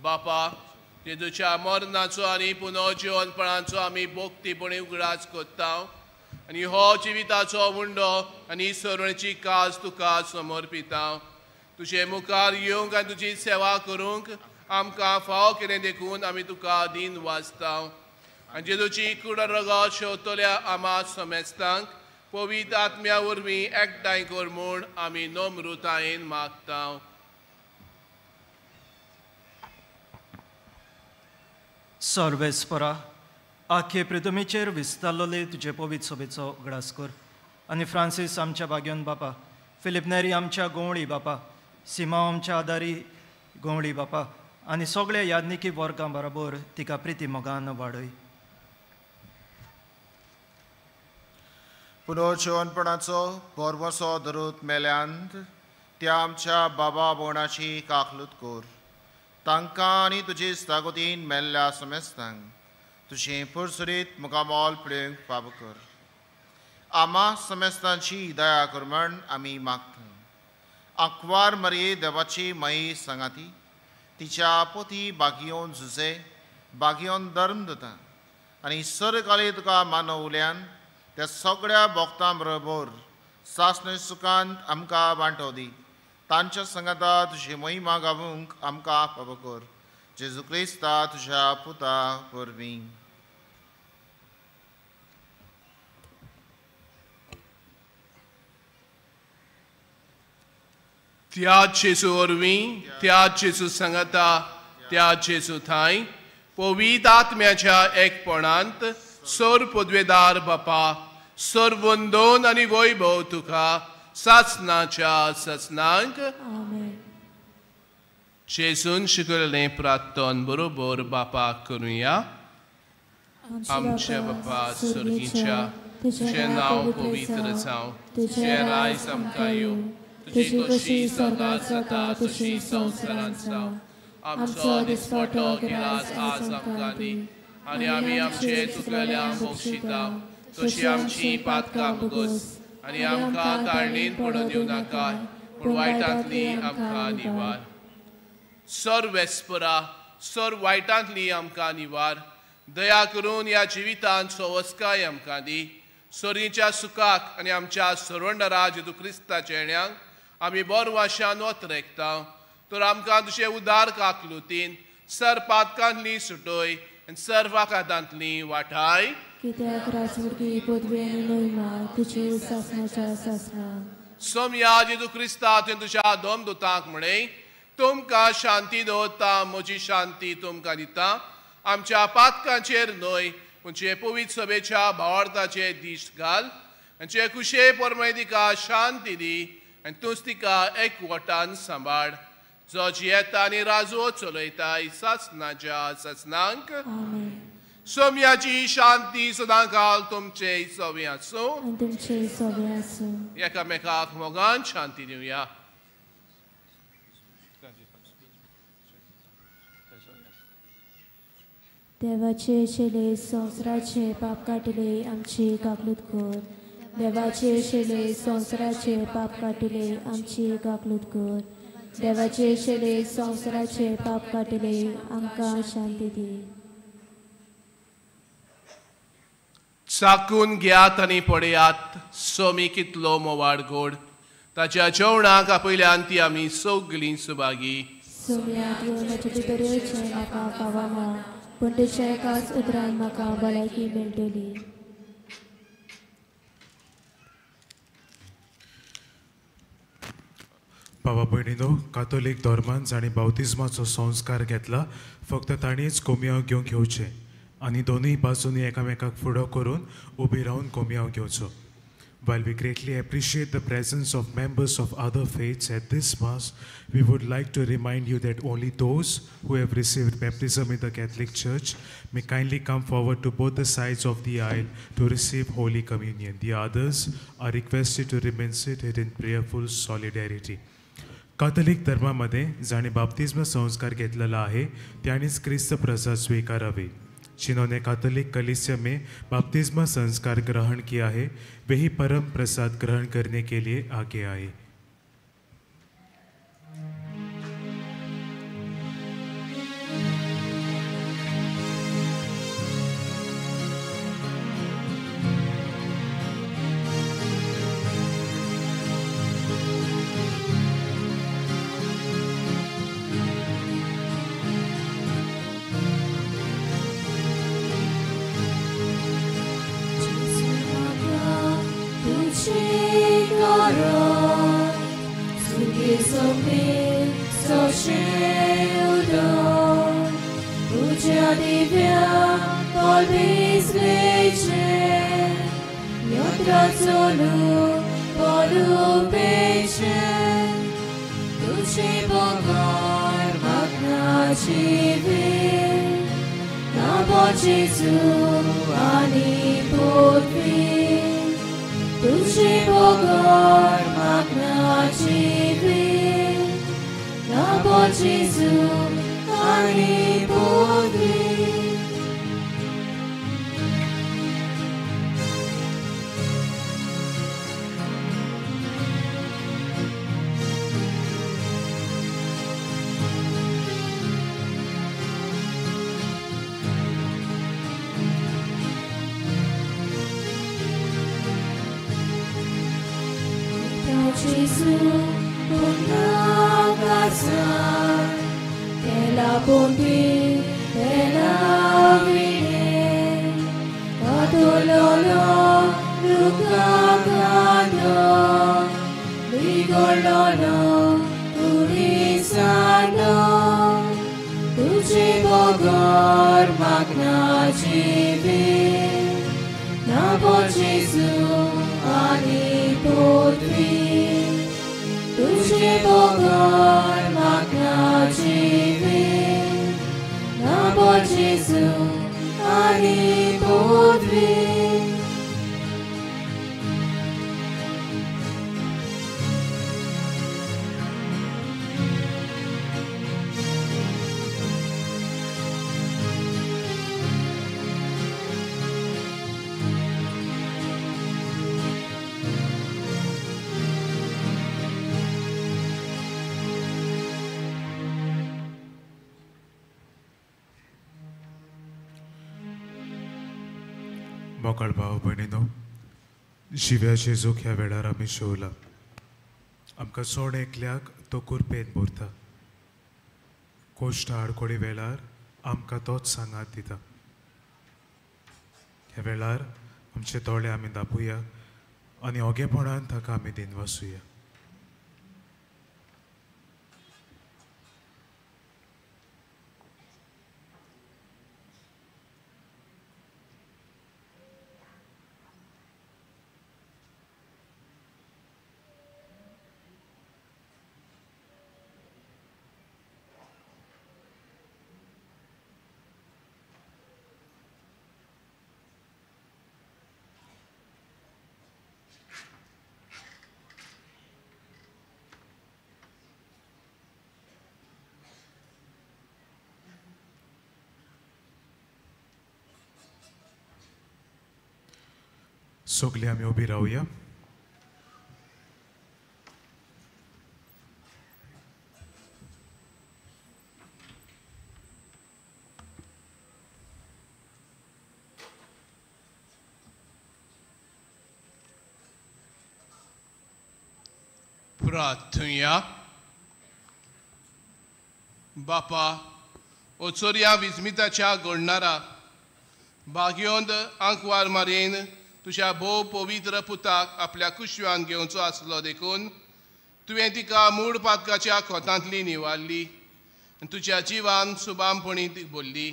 Speaker 2: बापा, जेजूच्या मरणाचो आनी पुनर्जीवनपणाचो आमी भक्तीपणी उगडास करता आनी हो जिविताचो मुंडो आनी सरवणेची काज तुका समर्पिता. तुजे मुखार येवंक आनी तुजी सेवा करूंक आमकां फावो केलें देखून आमी तुका दीन वाचता. आनी जेजूची कूड रगत शेवतल्या आमा समेस्तांक पवित्र आत्म्या वरवीं एकठांय कर म्हूण आमी नम्रतायेन मागता.
Speaker 9: सर्वेस्परा, आखे प्रितमीचेर विस्तारलेले तुजे पवित्र सभेचो उगडास कर आनी फ्रांसीस आमच्या भाग्योन बापा, फिलीप नेरी आमच्या गोंवळी बापा, सिमांव आमच्या आदारी गोंवळी बापा आनी सगळ्या याज्ञिकी वर्गां बरोबर तिका प्रिती मोगान वाडय.
Speaker 7: पुनर्जीवनपणाचो भरवसो धरूत मेल्यांत त्या आमच्या बाबा भोवणाची काकलूत कर. तांकां आनी तुजी स्थागोतीन मेल्ल्या समेस्तांक तुजें पुरसुरीत मुखामोल पळोवंक फावो कर. आमा समेस्तांची दया कर म्हण आमी मागता. आंकवार मरये देवाची माई सांगाती तिच्या पोती बागियोन झुजे बागियोन धर्म दिता आनी सरकाली तुका मानवल्यान त्या सगळ्या भोक्तां बरोबर सासणे सुखांत आमकां वांटो दी. तांच्या सांगाता तुजी महिमा गावूंक आमकां फावो कर. जेजू क्रिस्ता तुज्या पुता वरवीं.
Speaker 2: त्या जेजू वरवीं, त्या जेजू सांगाता, त्या जेजू थांय पवित्र आत्म्याच्या एकपणांत सर पदवेदार बापा, सर्वंदोन आनी वैभव तुका सासनाच्या सासनांक. जेजून शिकयलें प्रार्थन बरोबर बापाक करुया. आमच्या बापा सर्गीच्या, तुजें नांव पवित्र जावं, तुजें रायज आमकां येवं, तुजी कशी स्वर्गांत जाता तशी संवसारांत जावं. आमचो दिसपटो गिरास आज आमकां दी आनी आमी आमचे चुकलेल्यांक बक्षिता तशी आमची पातकां भोगस आनी आमकां ताळणीन पडून दिवं नाका, पूण वायटांतली आमकां निवार. सर वेस्परा, सर वायटांतली आमकां निवार. दया करून ह्या जिवितांत सवस्काय आमकां दी. सोरीच्या सुखाक आनी आमच्या सरवंडरा जेजू क्रिस्ताच्या येण्याक आमी बोरवाशान वतरेकता. तर आमकां तुजे उदार काकलुतीन सर पातकांतली सुटय आनी सर वाकादांतली वाठाय.
Speaker 1: कित्याक राजवटी पदवी आनी महिमा तुजी सासणाच्या सासणा.
Speaker 2: सोमया जेजू क्रिस्ता, तुवें तुज्या दोन दुतांक म्हणें, तुमकां शांती दवरता, म्हजी शांती तुमकां दिता. आमच्या पातकांचेर न्हय पूण जे पवित्र सभेच्या भावार्थाचे दीस घाल आनी जे कुशे परमय तिका शांती दी आनी तूंच तिका एकवटान सांबाळ. जो जियेता आनी राजो चलयता सासणाच्या सासणांक. सोम्याची शांती सदां काल तुमचे सवे आसूं.
Speaker 1: तुमचे सवे आसूं.
Speaker 2: एकामेकाक मोगान शांती दिवया.
Speaker 1: देवाचे शेले संवसाराचे पाप काटिले आमची काकलूत कर. देवाचे शेले संवसाराचे पाप काटिले आमची काकलूत कर. देवाचे शेले संवसाराचे पाप काटिले आमकां शांती दी.
Speaker 2: चाकून घेयात आनी पळयात सोमी कितलो मोवाड गोड. ताच्या जेवणाक आपयल्यान ती आमी सगलीं सुभागी.
Speaker 1: सोम्या, तुवें म्हजे भितर येवचें म्हाका फावना, पूण तुज्या एकाच उतरान म्हाका भलायकी मेळटली.
Speaker 10: बाबा भयणीनो, कातोलीक धर्मान जांणी बावतिज्माचो संस्कार घेतला फक्त तांणीच कोमयांव घेवंक येवचें आनी दोनूय बाजूंनी एकामेकाक फुडो करून उबी रावन कोमयांव घेवचो. While we greatly appreciate the presence of members of other faiths at this Mass, we would like to remind you that only those who have received baptism in the Catholic Church may kindly come forward to both the sides of the aisle to receive Holy Communion. The others are requested to remain seated in prayerful solidarity. Catholic धर्मामध्ये जाणे बाप्तिस्म संस्कार घेतलेला आहे त्यांनीच क्रिस्त प्रसाद स्वीकारावे. जिन्होंने Catholic कलीसिया में बपतिस्मा संस्कार ग्रहण किया है वही परम प्रसाद ग्रहण करने के लिए आगे आए. मोकाळ भाव भयणीनो, जिव्या जेजूक ह्या वेळार आमी शेवला. आमकां चोड एकल्याक तो कुरपेन भरता. कोश्ट आडकोळी वेळार आमकां तोच सांगात दिता. ह्या वेळार आमचे दोळे आमी दापुया आनी ओगेपणान ताका आमी दिनवासुया. सगळीं आमी उबी रावया.
Speaker 2: प्रार्थुया. बापा, ओचोरया विस्मिताच्या घडणारा भाग्योंद आंकवार मारेन तुज्या भोव पवित्र पुताक आपल्या कुशव्यान घेवचो आसलो देखून तुवें तिका मूड पातकाच्या खोतांतली निवारली आनी तुज्या जिवान सुबामपणी ती भरली.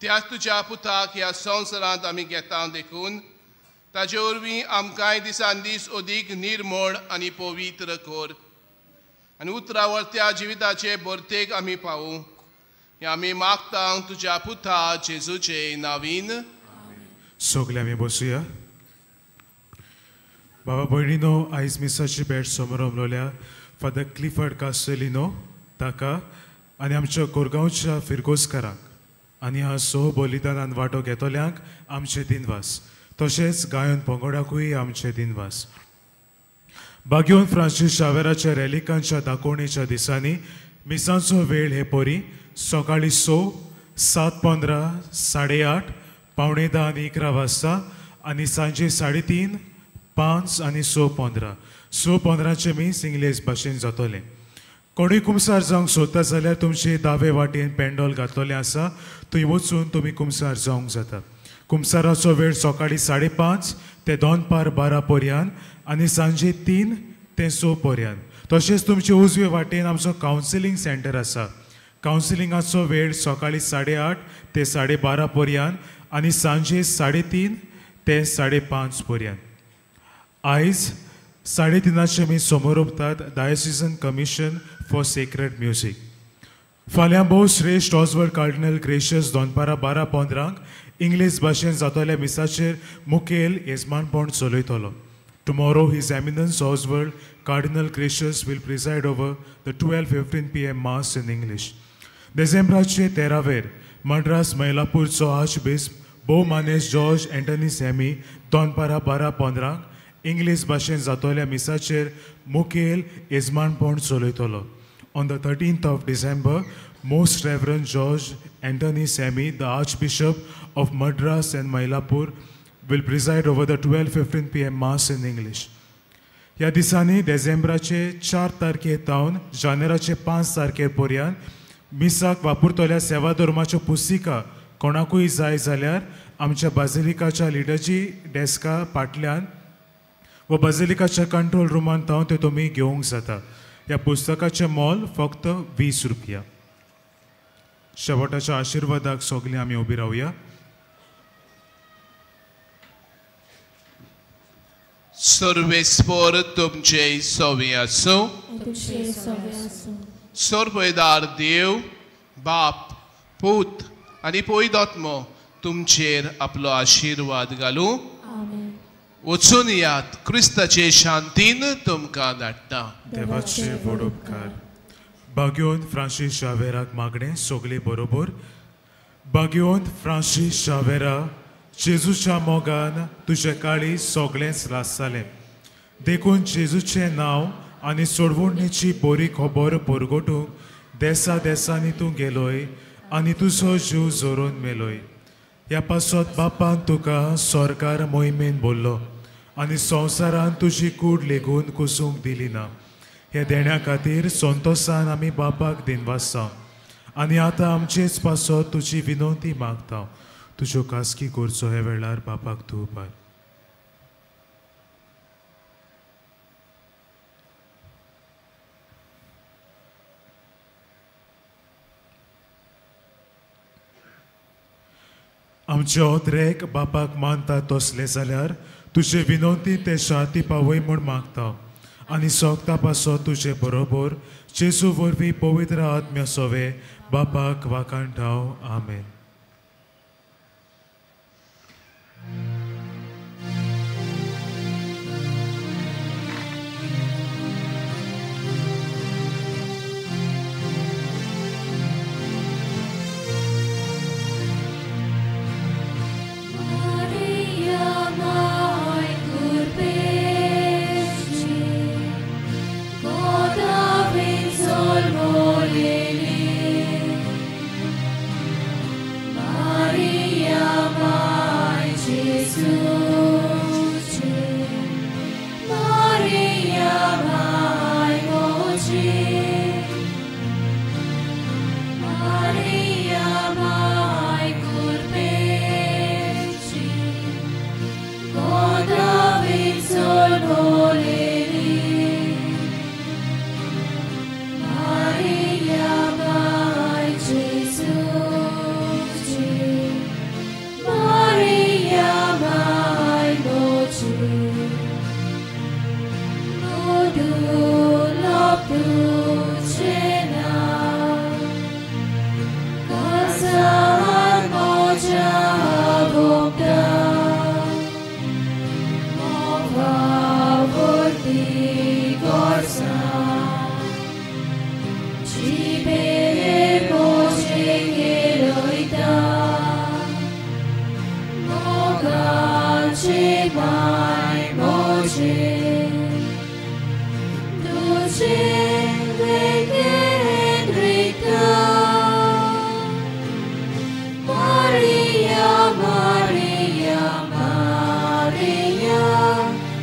Speaker 2: त्याच तुज्या पुताक ह्या संवसारांत आमी घेता देखून ताजे वरवीं आमकांय दिसान दीस अदीक निर्मळ आनी पवित्र कर आनी उतरावरत्या जिविताचे भरतेक आमी पावूं हें आमी मागता तुज्या पुता जेजूचे नावीन.
Speaker 10: सगळे आमी बसुया. बाबा भयणीनो, आयज मिसाची भेट समारंभलोल्या फादर क्लिफर्ड कास्टेलिनो ताका आनी आमच्या कोरगांवच्या फिरगोजकारांक आनी ह्या सो बलिदानान वांटो घेतल्यांक आमचे दिनवास, तशेंच गायन पंगडाकूय आमचे दिनवास. बाग्योन फ्रांसीस शावेराच्या रॅलिकांच्या दाखोवणेच्या दिसांनी मिसांचो वेळ हे परी सकाळीं 6, 7:15, 8:30, 9:45 आनी 11 वाजता आनी सांजे 3:30, 5 आनी 6:15. 6:15 मीस इंग्लीश भाशेन जातलें. कोणूय कुमसार जावंक सोदता जाल्यार तुमचे दावे वाटेन पेंडोल घातलेलें आसा, थंय वचून तुमी कुमसार जावंक जाता. कुमसाराचो वेळ सकाळीं 5:30 ते दनपार 12 पर्यंत आनी सांजे 3 ते 6 पर्यंत. तशेंच तुमचे उजवे वाटेन आमचो कावन्सिलींग सेंटर आसा. कावन्सिलिंगाचो वेळ सकाळीं 8:30 ते 12:30 पर्यंत आनी सांजे 3:30 ते 5:30 पर्यंत. आयज 3:30 आमी समोर diocesan commission for sacred music. फाल्यां भोव श्रेश्ठ ऑजवर्ड कार्डिनल ग्रेशियस दनपारां 12:15 इंग्लीश भाशेन जातल्या मिसाचेर मुखेल येजमानपण चलयतलो. Tomorrow his eminence Oswald cardinal Gracias will preside over the 12:15 PM mass in English. डिसेंबराचे 13वेर मद्रास मैलापूरचो आर्चबिस्प भोव मानेस जॉर्ज एंटनी सॅमी दनपारां 12:15 इंग्लीश भाशेन जातल्या मिसाचेर मुखेल येजमानपण चलयतलो. On the 13th of December, Most Reverend George Anthony Sami, the Archbishop of Madras and Mylapore, will preside over the 12:15 PM Mass in English. ह्या दिसांनी डिसेंबराचे 4 तारखे तावन जानेराचे 5 तारखे पर्यंत मिसाक वापरतल्या सेवा धर्माच्यो पुस्तिका कोणाकूय जाय जाल्यार आमच्या बाजिलिकाच्या लिडरजी डेस्का फाटल्यान व बाजिलिकाच्या कंट्रोल रुमान तावन त्यो तुमी घेवंक जाता. ह्या पुस्तकाचें मोल फक्त 20 रुपया. शेवटाच्या आशिर्वादाक सगळीं आमी उबी रावया.
Speaker 2: सर्वेस्पर तुमचे सवे आसूं. सर्वदार देव बाप पूत आनी पवित्र तुमचेर आपलो आशिर्वाद घालूं. वचून यात, क्रिस्ताचे शांतीन तुमकां धाडटा.
Speaker 10: देवाचे व्हड उपकार. बाग्योन फ्रांसीस शावेराक मागणें सगळे बरोबर. बाग्योन फ्रांसीस शावेरा, जेजूच्या मोगान तुजें काळीज सगळेंच लासतालें, देखून जेजूचें नांव आनी सोडवणेची बरी खबर परगटूंक देसा देसांनी तूं गेलोय आनी तुजो जीव जोरून मेलोय. ह्या पासत बापान तुका सरकार मोहिमेन बोल्लो आनी संवसारान तुजी कूड लेगून कुसूंक दिली ना. ह्या देण्या खातीर संतोसान आमी बापाक दिनवासता आनी आतां आमचेच पासत तुजी विनवती मागता. तुज्यो खासगी करचो ह्या वेळार बापाक तूं उपाय. आमचे ओद्रेक बापाक मानता तसले जाल्यार तुजे विनवती ते शांती पावय म्हूण मागता आनी सोगता पासत तुजे बरोबर जेजू वरवीं पवित्र आत्म्या सोवे बापाक वाखाणटाव. आमेन.
Speaker 1: Maria, my Jesus. दुर्लभ तुझे नांव काळजांत म्हज्या भोंवता मोगा वरवीं गरजां जिबेर म्हजे खेळयता मोगाचे माय म्हजे तुझे वेगेन रिता मारिया मारिया मारिया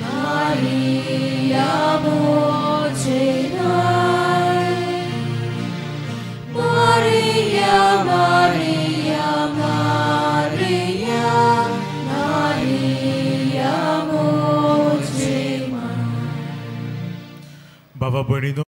Speaker 1: मारिया म्हजे माय मारिया मारिया मारिया मारिया म्हजे माय.
Speaker 10: बाबा भयणीनो.